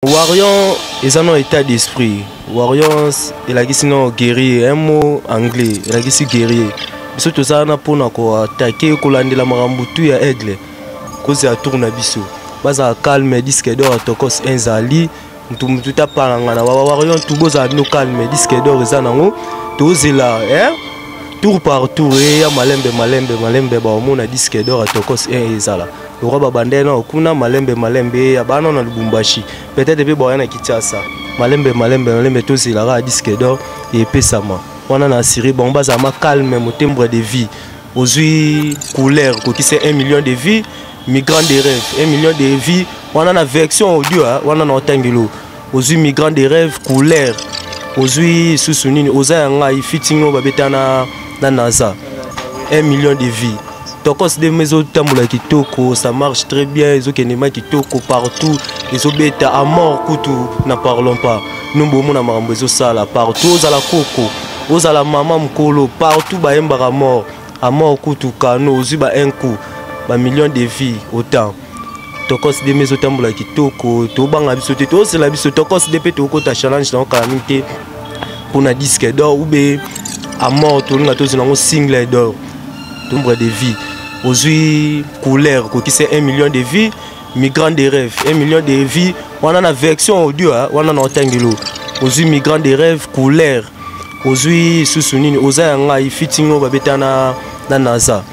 Warrior eza no état d'esprit. Warriors elakisi no guerrier, un mot anglais elakisi guerrier. Biso toza wana mpona koatake kolandela makambo tu ya aigle kozi ya tour na biso. Bazala calme, disque d'or ya Tokos ezali mutu mutu tapalangana ba warrior tu bozala bino calme, disque d'or eza nango tozela eh? Tour par tour eya malembe malembe malembe baomona disque d'or ya Tokos 1 ezala. Lokwa babandai nao kuna malembe malembe ya bana na Lubumbashi peut-être mpe baya na Kinshasa malembe malembe malembe tozelaka disque d'or epesama wana na assuré bango bazala ma calme motembre de vie ozwi couleur kokisa 1 million de vie migrant de rêve 1 million de vie wana na version audio wana na otangelo ozwi migrant de rêve couleur ozwi susu nini oza ya ngai fitting oyo babeta na naza 1 million de vie Tokos de ezotambola kitoko, ça marche très bien, ezokende ma kitoko partout, ezobeta à mort kutu, n'en parlons pas. Nous bomona makambo ezosala partout, ozala koko, ozala mama mokolo, partout bayembaka mort, à mort kutu kano, ozwi ba un coup, ba millions de vies autant. Tokos de ezotambola kitoko, tobanga biso te, tozela biso Tokos de mpe tokota challenge na okala mingi te mpona disque d'or ou be à mort tolinga tozela yango single d'or. Nombre de vie ozwi couleur kokisa 1 million de vie migrant de rêve 1 million de vie wana na version audio wana na otangelo ozwi migrant de rêve couleur ozwi susu nini oza ya ngai fitting oyo babeta na naza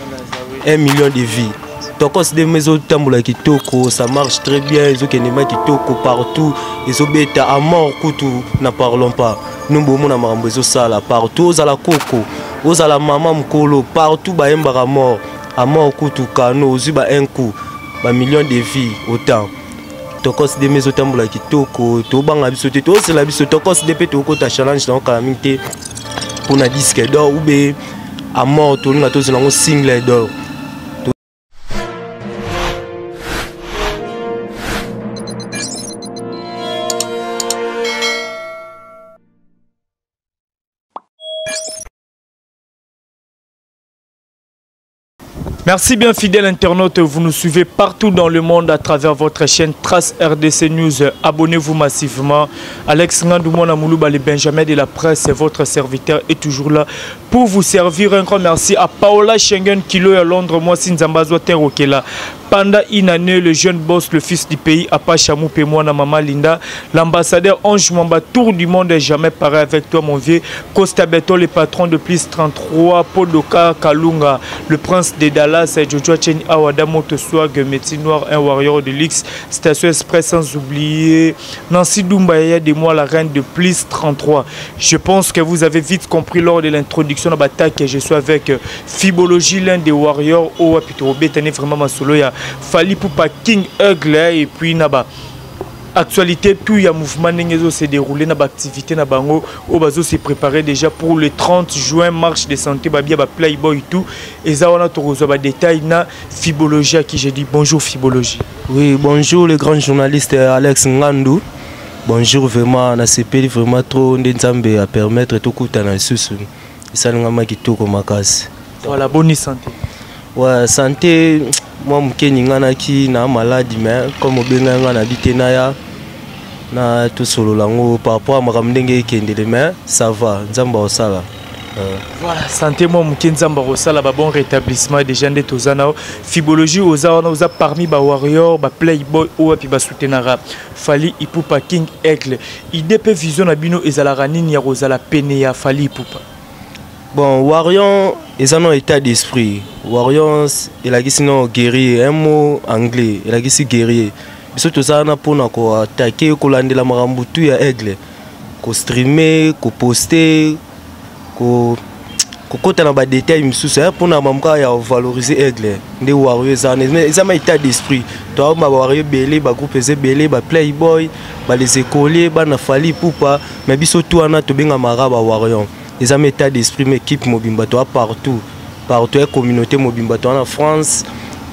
1 million de vie Tokos de ezotambola kitoko, ça marche très bien, ezokende ma kitoko partout, ezobeta à mort kutu, n'en parlons pas. Nous bomona makambo ezosala partout, ozala koko, ozala mama mokolo, partout bayembaka mort, à mort kutu kano, ozwi ba un coup, ba millions de vies autant. Tokos de ezotambola kitoko, tobanga biso te, tozela biso Tokos de mpe tokota challenge na okala mingi te mpona disque d'or ou be à mort tolinga tozela yango single d'or. Merci bien fidèles internautes, vous nous suivez partout dans le monde à travers votre chaîne Trace RDC News. Abonnez-vous massivement. Alex Ngandou, Moulouba, le Benjamin de la presse, votre serviteur est toujours là pour vous servir. Un grand merci à Paola Schengen, Kilo à Londres, moi Sinzambazo Terokela. Pendant une année, le jeune boss, le fils du pays, Apa Chamou Pemouana, Mama Linda, l'ambassadeur Ange Mwamba, tour du monde, jamais pareil avec toi, mon vieux. Costa Beto, le patron de plus 33, Podoka Kalunga, le prince de Dallas, Jojo Chen Awada, Moto Swag, Métis Noir, un warrior de l'X, Station Express, sans oublier Nancy Doumbaya de moi, la reine de plus 33. Je pense que vous avez vite compris lors de l'introduction de la bataille que je suis avec Fibologie, l'un des warriors au Wapito Betane, vraiment ma solo ya Fally Ipupa King Aigle et puis naba actualité tout ya mouvement ndenge ezo se dérouler na ba activité na bango oyo bazo se préparer déjà pour le 30 juin marche de santé babia ba playboy tout eza wana tokozwa ba détail na Fibologie à qui j'ai dit bonjour Fibologie. Oui, bonjour le grand journaliste Alex Ngandou. Bonjour vraiment na sepeli vraiment trop nde Nzambe a permettre tokutana lisusu. Esalinga ma kitoko makasi. Voilà, bonne santé. Ouais, santé moi moke ninganaki na malade mais comme obenga nga na bite na ya na tosolola yango par rapport à makambo ndenge ekendele mais ça va Nzambe akosala. Voilà, santé moi moke Nzambe akosala ba bon rétablissement déjà nde toza na Fibologie oza wana oza parmi ba warrior ba playboy oyo wapi ba soutenara Fally Ipupa King Aigle. Idée pe vision na bino ezalaka nini ya kozala pene ya Fally Ipupa? Bon, warrior eza no état d'esprit. Warrior elakisi no guerrier, un mot anglais elakisi guerrier. Biso toza na mpona koatake kolandela makambo tu ya aigle, kostreamer, koposter, kokota na ba détail misusu, hein, mpona makambo ya valoriser aigle nde warrior eza wana. Mais eza ma état d'esprit. Toa ba warrior ebele, ba groupe eza ebele, ba playboy, ba les écoliers, bana Fally Ipupa, mais biso tu wana tobengamaka ba warrior. Eza ma état d'esprit, mais équipe mobimba toa partout, partout ya communauté mobimba, toa na France,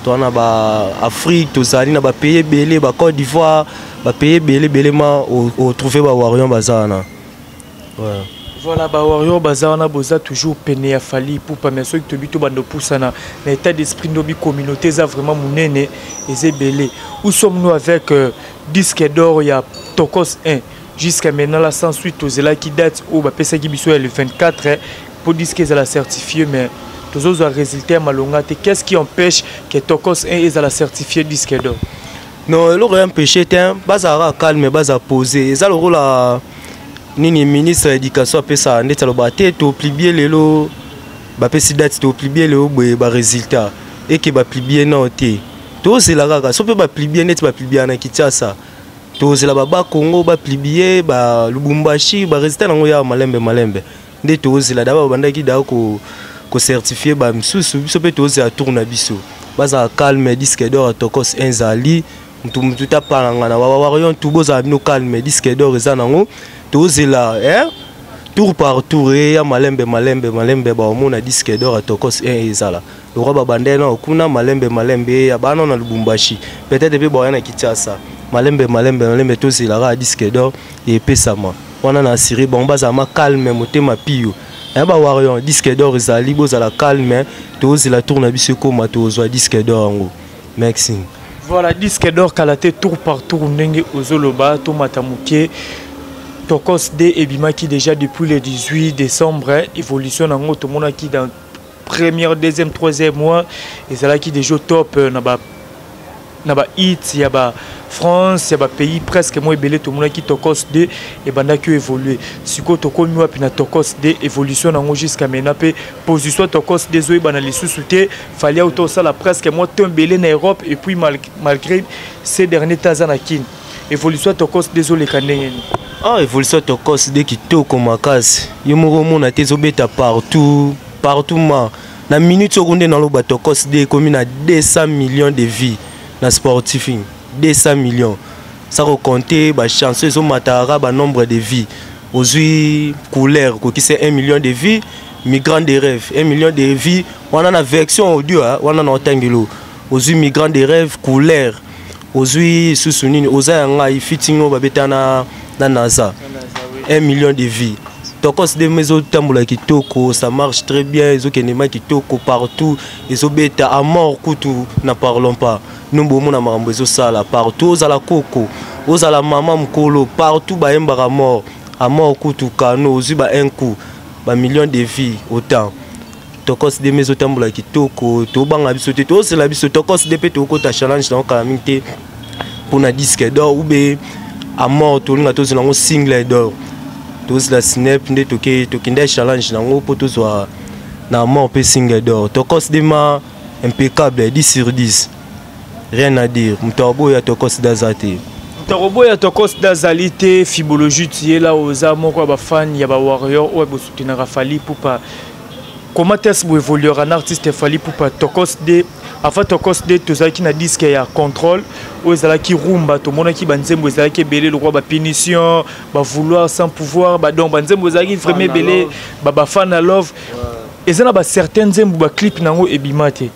toa na ba Afrique, tozali na ba pays ebele, ba Côte d'Ivoire, ba pays ebele ebele ma o trouver ba warrior baza wana. Ouais. Voilà, ba warrior baza wana, boza toujours pene ya Fally Ipupa, mais soki tobi tobanda opusana na état d'esprit ndobi, communauté eza vraiment monene, eza ebele. Où sommes-nous avec disque d'or ya Tokos 1 jusqu'à maintenant la sans suite? Tozelaki date oyo bapesaki biso ya le 24 mpo disque ezala certifié, mais tozozwa résultat ya malonga te. Qu'est-ce qui empêche que Tokos 1 ezala certifié disque d'or? Non, eloko ya empêche te, bazalaka calme, baza posé. Eza lokola nini, ministre ya éducation apesaka ndeti alobaka te, topublier lelo, bapesi date, topublier lelo boye barésultat eke bapublier nao te. Tozela kaka so mpe bapublier neti bapublier na Kinshasa, tozela baba Congo bapublier, balubumbashi, barésultat nango ya malembe malembe nde tozela. Da babandaki da kocertifier bamisusu, biso mpe tozela tour na biso. Bazala calme, disque d'or ya Tokos 1 ezali. Mutu mutu tapalanga na bawarrior tu, bozala bino calme, disque d'or eza nango. Tozela tour par tour, eya malembe malembe malembe, baomona disque d'or ya Tokos 1 ezala lokwa babandai nao kuna malembe malembe, eya bana na Lubumbashi, peut-être mpe baya na Kinshasa, malembe malembe malembe. Tozelaka disque d'or epesama wana na assuré bango, bazala ma calme, motema pio ya bawarrior, disque d'or ezali, bozala calme, tozela tour na biso ekóma, tozwa disque d'or yango. Merci. Voilà, disque d'or kala te, tour par tour ndenge ozoloba. Tomata moke. Tokos 2 ebimaki déjà depuis le 18 décembre. Évolution nango tomonaki dans première, deuxième, troisième mois, ezalaki déjà top na ba hit ya ba France, ya bapays presque mo ebele. Tomonaki Tokos 2 ebandaki évoluer. Sikoyo tokomi wapi na Tokos 2, évolution nango jusqu'à maintenant, mpe position Tokos 2 ezoyebana lisusu te? Fally auta osala presque mwa to ebele na Europe et puis malgré ces derniers temps aza na Kine. Évolution ya Tokos 2 ezoleka ndenge nini? Ah, évolution Tokos 2 kitoko makasi. Yo moko omona te, ezobeta partout partout. Ma na minute soko nde naloba, Tokos 2 ekomi na 200 millions de vues na Spotify, 200 millions sa kocompter. Bachanson ezomataka banombre de vues. Ozwi Couleur, kokisi 1 million de vues, Migrant de rêve, 1 million de vues wana na version audio wana na otangelo. Ozwi Migrant de rêve, Couleur, ozwi susu nini, Oza ya ngai, featuring oyo babeta na Naza, 1 million de vues. Tokos 2 ezotambola kitoko, ça marche très bien, ezokende ma kitoko partout, ezobeta à mort kutu. Na parlons pas, no bomona makambo ezosala partout. Ozala koko, ozala mama mokolo, partout bayembaka mort à mort kutu. Kano ozwi ba un coup bamillion de vues autant. Tokos 2 ezotambola kitoko, tobanga biso te, tozela biso Tokos 2 mpe tokota challenge nango kala mingi te mpona disque d'or ube à mort. Tolinga tozela yango single d'or, tozela snap nde tokende challenge nango mpo tozwa na mort mpe single d'or. Tokos 2 ma impeccable, 10 sur 10, rien à dire. Moto aboya Tokos 2 aza te. Moto akoboya Tokos 2 azali te. Fibologie tiyela, oza moko ya bafan ya bawarrior oyo bosoutenaka Fally Ipupa. Comment est-ce boévoluera na artiste Fally Ipupa? Tokos 2, avant Tokos 2, tozalaki na disque ya Contrôle oyo ezalaki rumba. Tomonaki banzembo ezalaki ebele lokwa bapunition, bavouloir sans pouvoir, donc banzembo ezalaki vraiment ebele, bafan na love. Eza na bacertain nzembo, baclip nango ebima te.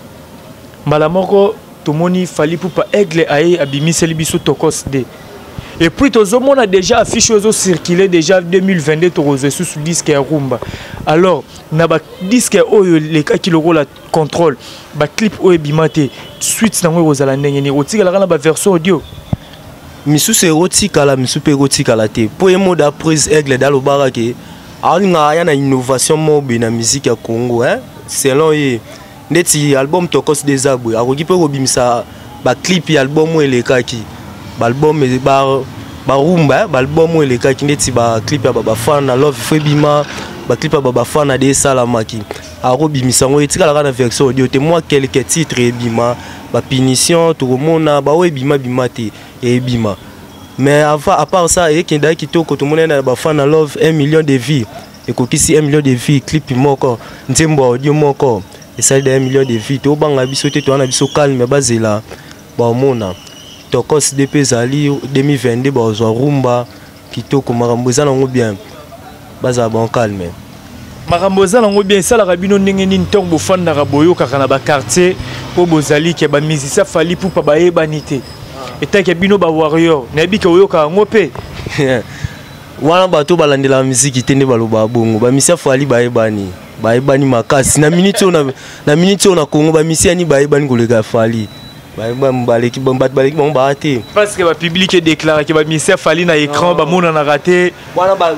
Mbala moko tomoni Fally Ipupa Aigle aye, abimiseli biso Tokos 2 et puis tozomona déjà affiche oyo ezocircule déjà 2022, tokozwa lisusu disque ya rumba. Alors na badisque oyo elekaki lokola Contrôle, baclip oyo ebima te, suite nango ekozala ndenge nini? Otikalaka na baversion audio? Misusu ekotikala, misusu mpe ekotikala te, mpo ye moda prise Aigle dalobaka ke alingaka aya na innovation moko boye na musique ya Congo, hein? Selon ye, ndeti album Tokos 2 eza boye, akoki mpe kobimisa baclip ya album oyo elekaki, baalbum barumba, baalbum oyo elekaki, ndeti baclip ya babafana love fo ebima, baclip ya babafana de esalamaki, akobimisa yango, etikalaka na version audio te. Mwa quelques titres ebima, bapunition tokomona baoyo ebima bima te, ebima. Mais avant, à part ça, ekendaki kitoko. Tomoni na bafana love 1 million de vues, ekokisi 1 million de vues. Clip moko, nzembo audio moko esali da 1 million de vues. Tobanga biso te, towana biso calme, bazela baomona Tokos 2 mpe ezali 2022, bazwa rumba kitoko. Makambo eza nango bien, bazala bon calme. Makambo eza nango bien. Esalaka bino ndenge nini ntango bofandaka, boyokaka na baquartier mpo bozali ke bamusicien Fally Ipupa bayebani te? Etake bino bawarrior, nayebi ke oyokaka yango mpe. Wana bato balandelaka miziki te nde balobaka bongo. Bamisia Fally bayebani, bayebani makasi na minute oyo. Na minute oyo na Congo, bamisia ni bayebani koleka Fally? Bato baleki bango baa te. Parce que bapublic edéclaraki bamisia Fally na écran bamonanaka te,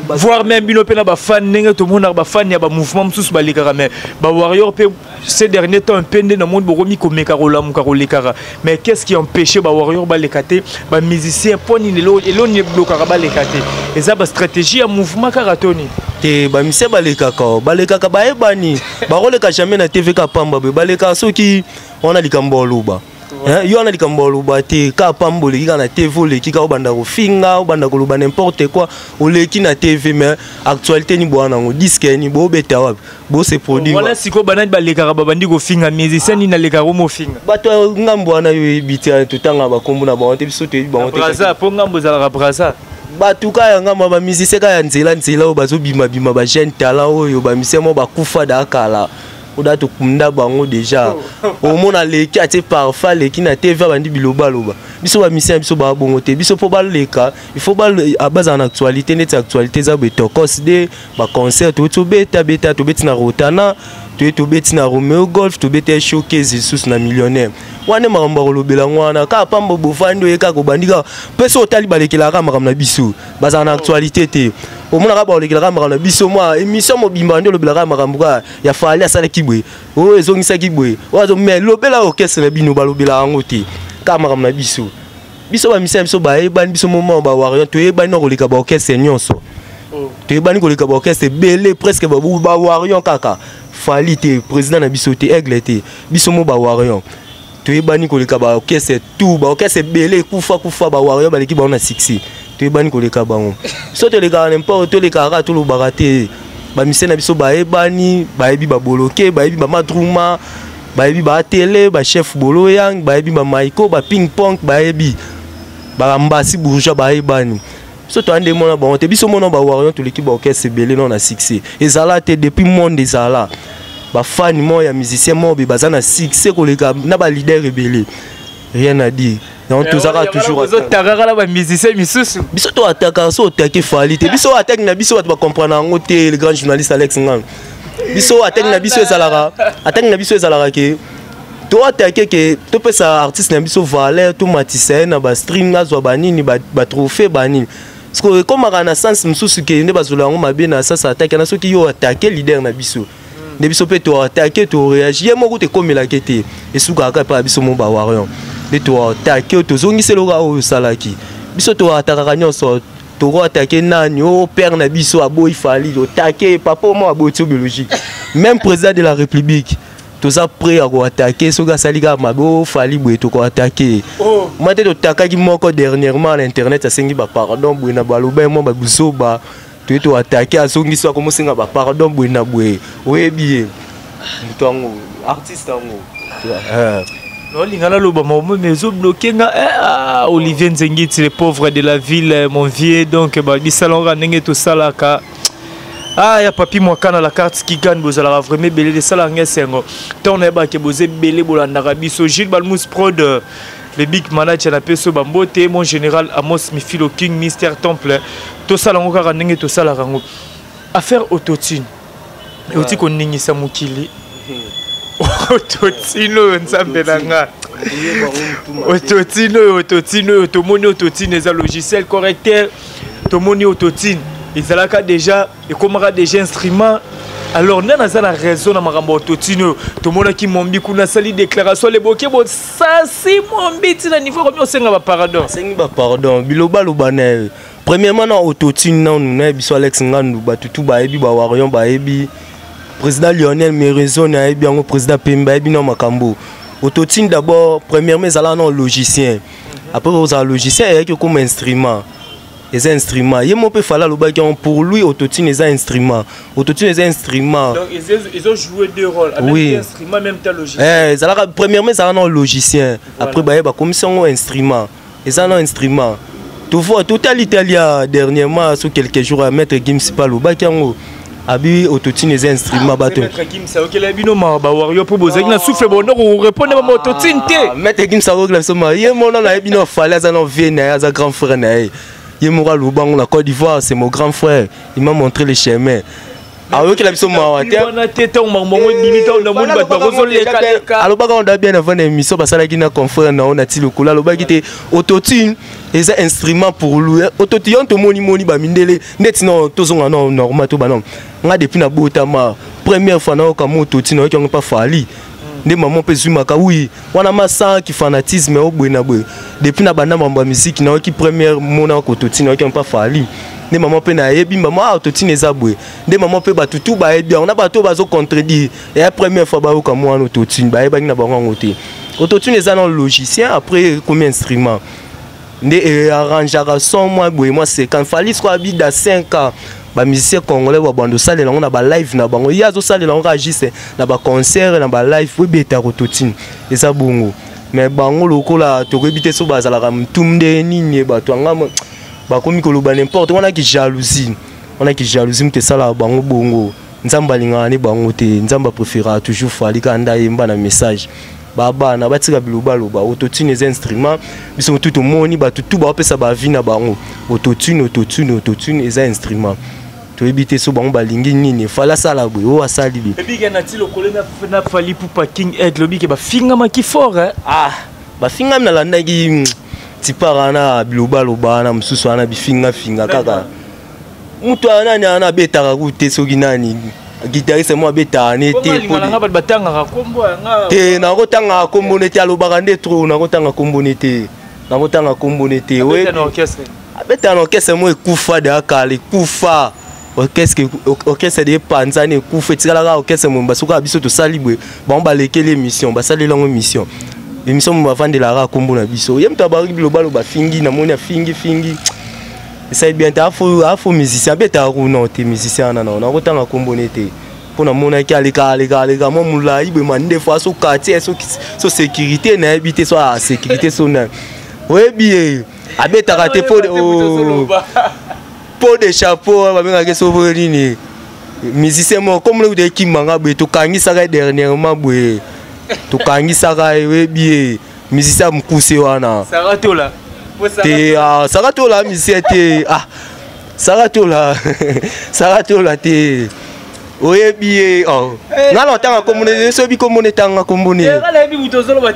voire même bino mpe na bafan, ndenge tomonaka bafan ya bamouvement mosusu balekaka. Mais bawarrior mpe, ces derniers temps mpe nde namoni bokomi komeka kolamuka kolekaka. Mais qu'est-ce qui empêche bawarrior baleka te? Bamusicien, mpo nini eloni eblokaka baleka te? Eza bastratégie ya mouvement kaka toni? Te, bamusicien balekaka, balekaka, bayebani. Bakoleka jamais na TV ka pamba boye. Balekaka soki wana likambo oloba. Yo wana likambo oloba te kaka pamba. Oleki kaka na TV, oleki kaka, obanda kofinga, obanda koloba n'importe quoi. Oleki na TV, mais actualité ni bwana nango, disque ni boobeta wapi, bose produire? Wana sikoyo banani balekaka babandi kofinga? Musicien nini alekaka omofinga? Bato ngambo wana, yo oyebi te, totanga bakombo na bango te, biso toyebi bango te. Braza, mpo ngambo ezalaka Braza. Bato ka ya ngambo, bamusicien ka ya nzela nzela oyo bazobimabima, bajeune talent oyo, bamusicien moko bakufa da kala, oda tokunda bango déjà. Omona aleki, atie parfum, aleki na TV, abandi bilobaloba. Biso bamusicien, biso baa bongo te. Biso mpo baleka, il faut bazala na actualité. Neti actualité eza boye, tokos de baconcert toyoti obeta beta, tobeti na Rotana, toye tobeti na Romeo Golf, tobeti showcase lisusu na Millionnaire. Wana makambo ya kolobela yango wana kaka pamba. Bofandi oye kaka, obandi kaka mpe so otali, balekelaka makambo na biso, bazala na actualité te. Omonaka balekelaka makambo na biso, mwa émission mobimba nde olobelaka makambo kaka ya Fally, asalaki boye, oyo ezongisaki boye, oyo. Mais lobela orchestre na bino, balobelaka yango te, kaka makambo na biso. Biso bamisia na biso bayebani. Biso moma bawarrior toyebani na koleka baorchestre nyonso, toyebani koleka baorchestre ebele presque. Bawarrior kaka, Fally te, président na biso te, Aigle te, biso mo bawarrior toyebani koleka baorchestre tout. Baorchestre ebele ekufa kufa, bawarrior baleki bango na succès. Toyebani koleka bango. So tolekaka n'importe, tolekaka kaka, tolobaka te. Bamusicien na biso bayebani, bayebi baboloke, bayebi bamadruma, bayebi baatele, bachef boloyang, bayebi bamaiko, baping pong, bayebi bambasi bourgeois, bayebani. Biso toya nde mona bango te. Biso mona bawarrior toleki baorchestre ebele no na succès. Ezala te depuis monde ezala, bafani moko ya musicien moko be baza na succès koleka na baleader ebele. Rien à dire. Donc tozalaka toujours ozotakaka na bamusicien misusu. Biso to atakaka so otake Fally te. Biso atake na biso, bato bacomprendre yango te. Le grand journaliste Alex Ngang, biso atake na biso ezalaka, atake na biso ezalaka ke toatake ke topesa artiste na biso valeur, tomatisa ye na bastream, azwa banini, batrophée, banini. Parce que ekomaka na sens mosusu ke nde bazwela yango mabe na sens atake na. Soki yo atake leader na biso, nde biso mpe toatake, toréagir. Ye moko tekomelaki te, esukaka epai ya biso mo bawarrior nde toatake oyo, tozongisi eloko oyo osalaki biso. Toatakaka nyonso, tokoatake nani o père na biso aboyi Fally, otake papa mo aboyi ti biologique, même président de la République, toza prêt ya koatake soki asali kaka mabe. Ofali boye, tokoatake ma te. Totakaki moko dernièrement na internet, asengi bapardon boye na baloba ye mwa babuzoba. Toye toatake, azongisi, akomosenga bapardon boye na boye. Oyebi ye moto yango, artiste yango. Naolinga naloba mamo, mais ezobloke nga. Ah, Olivier Nzengiti, le pauvre de la ville, mon vieux. Donc bisala kaka ndenge tosalaka. Ah, ya papi mwakana, la carte qui gagne. Bozalaka vraiment ebele, esalaka nga esengo ntango nayebaka boza ebele bolandaka biso. Gilles Balmus Prod, le big manager, na peso bambote. Mon général Amos Mifilo King, Mister Temple. Tosala yango kaka ndenge tosalaka yango. Affaire autotune euti koningisa mokili. Autotune oyo, Nzambe na nga, autotune oyo, autotune oyo, tomoni autotune eza logiciel correcteur, tomoni autotune ezalaka déjà, ekomaka déjà instrument. Alors nde naza na raison na makambo ya autotune oyo. Tomonaki Mombi kuna asali déclaration, aleboke bosasi Mombi ntina niveau komi osenga bapardon. Asengi bapardon, bilobaloba na ye. Premièrement, na autotune nanu na biso, Alex Ngandu, bato tu bayebi, bawarrior bayebi, président Lionel Merizone ayebi yango, président Pembe ayebi na makambo autotune. D'abord, premièrement, ezalaka na logicien. Après kozala logicien, eyaki okoma instrument. Eza instrument. Ye mo mpe Fally alobaki yango, pour lui autotune eza instrument, autotune eza instrument. Donc ils ont joué deux rôles. Oui. Instrument, même temps logicien. Eh, ezalaka, premièrement ezalaka na logicien, après baye bakomisi yango instrument. Eza na instrument. Tovoa totali tali ya dernièrement, so quelques jours ya maître Gims mpe alobaki yango, abi autotune eza instrument. Bato Maître Gims ayokela bino mawa, bawario, mpo bozalaki na souffle, bondo korépondre bama autotune te. Maître Gims ayokela biso ma ye mona. Nayebi no Fally aza na vie na ye, aza grand frère na ye. Ye moko aloba yango na Côte d'Ivoire, c'est mon grand frère, il m'a montré le chemin. Ayokela biso mawa te. Wana te, ntango makambo yango ebimi, ntango namoni bato bakozolekaleka. Alobaka onda bien avant na émission basalaki na confrère na yo na ti lokolo, alobaki te autotune eza instrument pour lui. Autotune yo tomoni moni bamindele ndeti no tozonga no normal to bano. Nga depuis na botama, première fois nayoka mo autotune, nayoki yango mpa Fally nde mama mpe zwimaka wi wana masanki fanatisme oyo boye na boye. Depuis na banda mambo ya misiki, nayoki première mona autotune, nayoki yango mpa Fally nde mama mpe nayebi mama autotune eza boye. Nde mama mpe bato tu bayebi yango na bato oyo bazocontredire eya première fois bayoka mwana autotune, bayebaki na bango yango te. Autotune eza na logicien, après ekomi instrument nde arrangeaka son mwa boye mwa 50. Fally siko abida 5 ans, bamusicien congolais babanda osalela yango na balive na bango. Ye azosalela yango kaka juste na baconcert, na balive po ebetaka autotune eza bongo. Mais bango lokola tokoyebi te so bazalaka mutu nde nini, bato yanga bakomi koloba n'importe wana. Ki jalousie wana, ki jalousie moto esalaka bango bongo. Nzambe alingaka ne bango te, Nzambe apréféraka toujours Fally kaka nde ayemba na message. Babana batika bilobaloba. Autotune eza instrument, biso motu tomoni bato tu baopesa bavi na bango. Autotune, autotune, autotune eza instrument, toyebi te so bango balingi nini. Fally asala boye, oyo asali boye. Ebike na ti lokolo na Fally Ipupa King Aigle, obike bafingamaki fort, hein? Ah, bafingami, nalandaki tipara wana, bilobaloba wana mosusu wana, bifingafinga kaka. Mutu wana nani wana abetaka ku te, soki nani, guitariste mo abetaka ne te. Nanga bato batangaka kombo yanga. Te, nakotangaka kombo ne te, alobaka nde trop. Nakotanga kombo ne te, nakotanga kombo ne te. Abeta na orchestre. Abetaka na orchestre mo ekufa de akala, ekufa orchestre, orchestre de epanzani, ekufa, etikalaka orchestre momba. Soki biso tosali boye, bango balekeli émission, basaleli yango émission, émission mo bavandelaka kombo na biso. Ye moto abaki bilobaloba, afingi, namoni afingi fingi, esali bien te. Afo musicien abetaka kuna te, musicien wana nao nakotanga kombo ne te, mpo namonaki aleka aleka aleka mwa molai boye, mandefu aso quartier so sécurité, nayebi te so sécurité so nani, oyebi ye abetaka te. Po de chapeau babengaki so nini, musicien moko komona kuta ekimanga boye, tokangisaka ye dernièrement boye, tokangisaka ye, oyebi ye, musicien ya mokuse wana. Saratola. Te, Saratola musicien te. Ah, Saratola, Saratola te, oyebi ye. Oh. Nga na otanga kombo ne, so oyebi kombo ne, tanga kombo ne.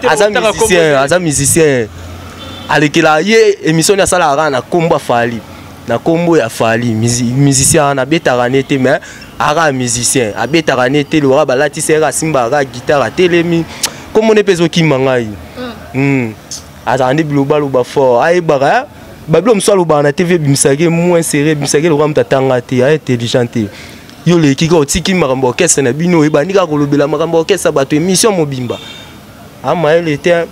Aza musicien, aza musicien, alekela ye émission ni asalaka kaka na kombo ya Fally, na kombo ya Fally. Musicien wana abetaka ne te, mais aka musicien abetaka ne te, loka balatisi ye kaka, asimbaka kaka guitare, atelemi. Kombo ne mpe ezokima ngai. Azalaka nde bilobaloba fort, ayebaka babilo mosusu alobaka na TV, ebimisaki moins sérieux, ebimisaki lokola moto atanga te, aya intelligent te. Yo oleki kaka, otiki makambo orchestre na bino, oyebandi kaka kolobela makambo orchestre bato émission mobimba, amayele te.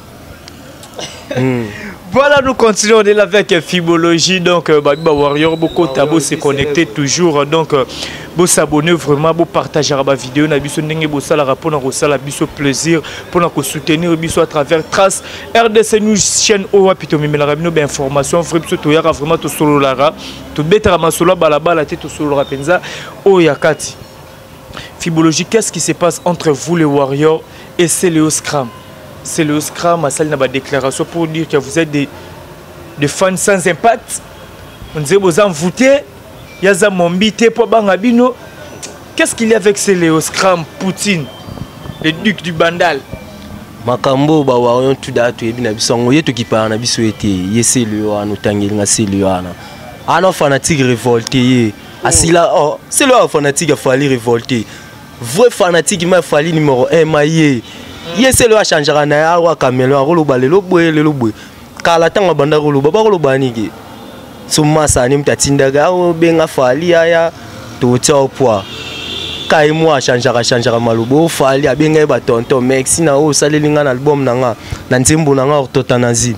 Voilà, nous continuons, on est là avec Fibologie, donc Babiba Warrior, beaucoup tabo se connecter toujours, donc vous s'abonner vraiment, vous partager la vidéo, na biso ndenge bosala rapport na kosala biso plaisir, pour na soutenir biso à travers Trace RDC News, chaîne oyo wapi tomemelaka bino ba information vrai. Biso toyaka vraiment tosololaka, tobetaka masolo balabala te, tosololaka mpenza oyo ya kati. Fibologie, qu'est-ce qui se passe entre vous les Warriors et Céléo Scram? Céléo Scram asali na badéclaration pour dire que vous êtes des fans sans impact, on dirait boza envoûté, yaza mombi te mpo banga bino. Qu'est-ce qu'il y a avec Céléo Scram Poutine, le duc du Bandal? Makambo bawarrior tuda toyebi na biso yango, ye tokipaka na biso ete ye Celeo wana otangelinga. Celeo wana ana fanatique révolté, ye asila. Oh, Celeo awa fanatique afali révolté, vrai fanatique ma Fally numéro 1 ma ye. Ye Celeo achangeaka na ye awa caméléon, akoloba lelo boye, lelo boye. Kala ntango abanda koloba, bakoloba niki so masa ni moto atindaka aobenga Fally aya totia opoi ka ye mwa achangeaka achangeaka maloba. O Fally abenga ye batonton, merci na oyo osaleli nga na album na nga, na nzembo na nga Ortotanasie.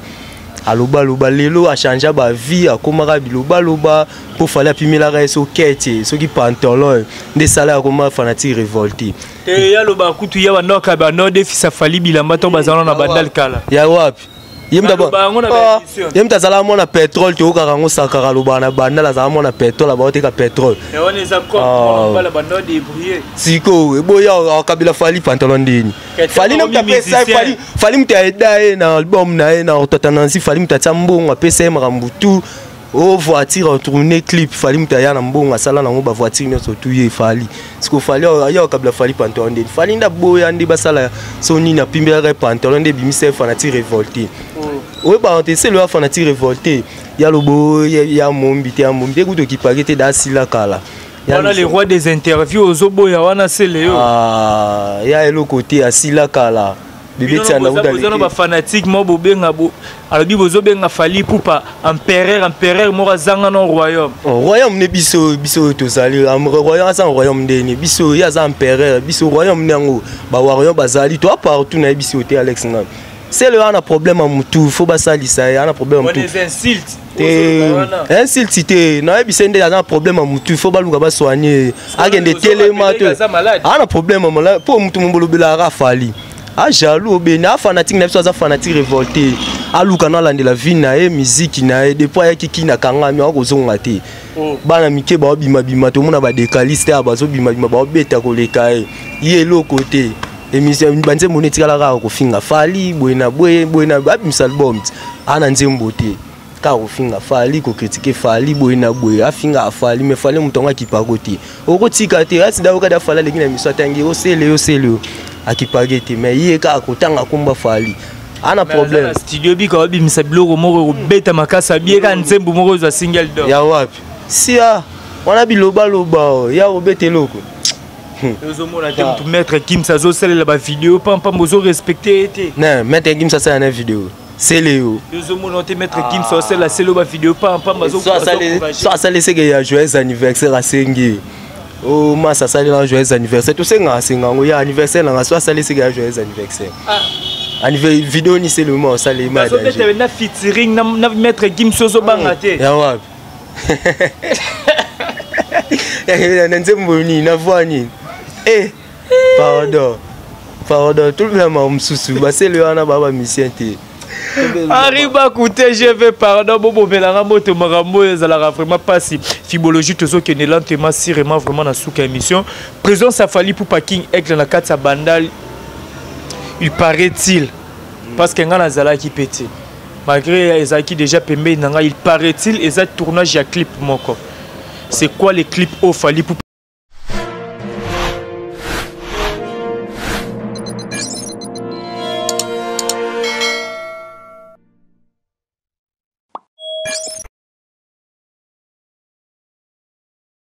Alobaloba, lelo achange bavie, akomaka bilobaloba mpo Fally apimelaka ye so kete, soki pantalon nde esala akoma fanatique révolté. Te, ya loba kutu ya bandoka bando defisa Fally bilamba to bazala na Bandal kala. Ya wapi? Ye mutu azalaka mwana pétrole, toyokaka yango sakaka, alobaka na Bandal azalaka mwana pétrole, abaoteka pétrole. Sikoyo eboya akabila Fally pantalon ndeni? Fally na mutu apesa ye, Fally mutu aeda ye na album na ye na Ortotanansi. Fally mutu atia mbongo, apesa ye makambo tu. O voiture atourne clip, Fally moto aya na mbongo, asala nango bavoiture nyonso tu ye Fally. Siko Fally aya okabela Fally pantalon nde Fally nde aboya nde basala so nini, apimbelaka pantalon nde ebimisa ye fanatique révolté. Oyebaka te selo ya fanatique révolté ya lobo ya mombi te, ya mombi te kutu okipake te, da asila kala. Wana le roi des interviews ozoboya wana sele yo. Ah, ya eloko te, asila kala. Bebe tianda boza na bafanatique mo bobenga alobi bozobenga Fally Ipupa empereur, empereur moko azanga na royaume. Oh, royaume ne biso, biso tozali royaume, aza royaume ndeni biso, ye aza empereur, biso royaume nde yango bawarrior bazali to partout. Nayebi biso te, Alex Ngam sele wana problème ya mutu, fo basalisa ye, ana problème ya mutu. Te, insulte te, nayebisa nde aza na problème ya mutu, fo baluka basoigne, akende telema te, ana problème ya malade mpo mutu mombolobelaka afali ajaloux obeni afanatique na biso, aza fanatique révolté, aluka na alandela vie na ye, miziki na ye. Depuis ayaki kina kangami, akozonga te. Bana mike baobimabima, tomona badekaliste awa bazobimabima, baobeta koleka ye, ye eloko te. Émission banzembo no etikala kaka kofinga Fally boye na boye boye na abimisa album ti ana nzembo te, kaka kofinga Fally, kocritiquer Fally boye na boye, afinga afali, mais Fally moto yango akipako te, okotika te asida okadi afali aleki na miso atangi osele osele oyo akipake te, mais ye kaka kotanga komba Fally ana problème. Studio bika babimisa biloko moko ekobeta makasi, abieka nzembo moko ezwa single d'or. Ya wapi sia wana bilobaloba ya kobeta eloko? Ozomona te motu Maître Gims azosalela bavideo pampamba, ozorespecte ye te. Ne Maître Gims asala na video sele yo. Ozomona te Maître Gims asala sele bavideo pampamba. So asali eseke ya joyeux anniversaire, asengi o masa asali na joyeux anniversaire, tosengaka asenga yango ya anniversaire nanga, so asali eseke ya joyeux anniversaire, video ni sele mo osalema. Azobeta na featuring na Maître Gims, ozobanga te. Ya wapi? Na nzembo nini? Na voix nini? Eh, pardon, pardon, tolobela mosusu, basele wana baa bamusicien te. Henri Bakute GV, pardon, bobomelanga moto, makambo oyo ezalaka vraiment mpasi. Fibologie, tozokende lentement sûrement vraiment na suka émission. Présence ya Fally Ipupa King Aigle na kati ya Bandal, il paraît-il, parce que ngai nazalaki mpe te malgré ezalaki déjà pembeni na ngai, il paraît-il eza tournage ya clip moko. C'est quoi les clips oyo Fally Ipupa?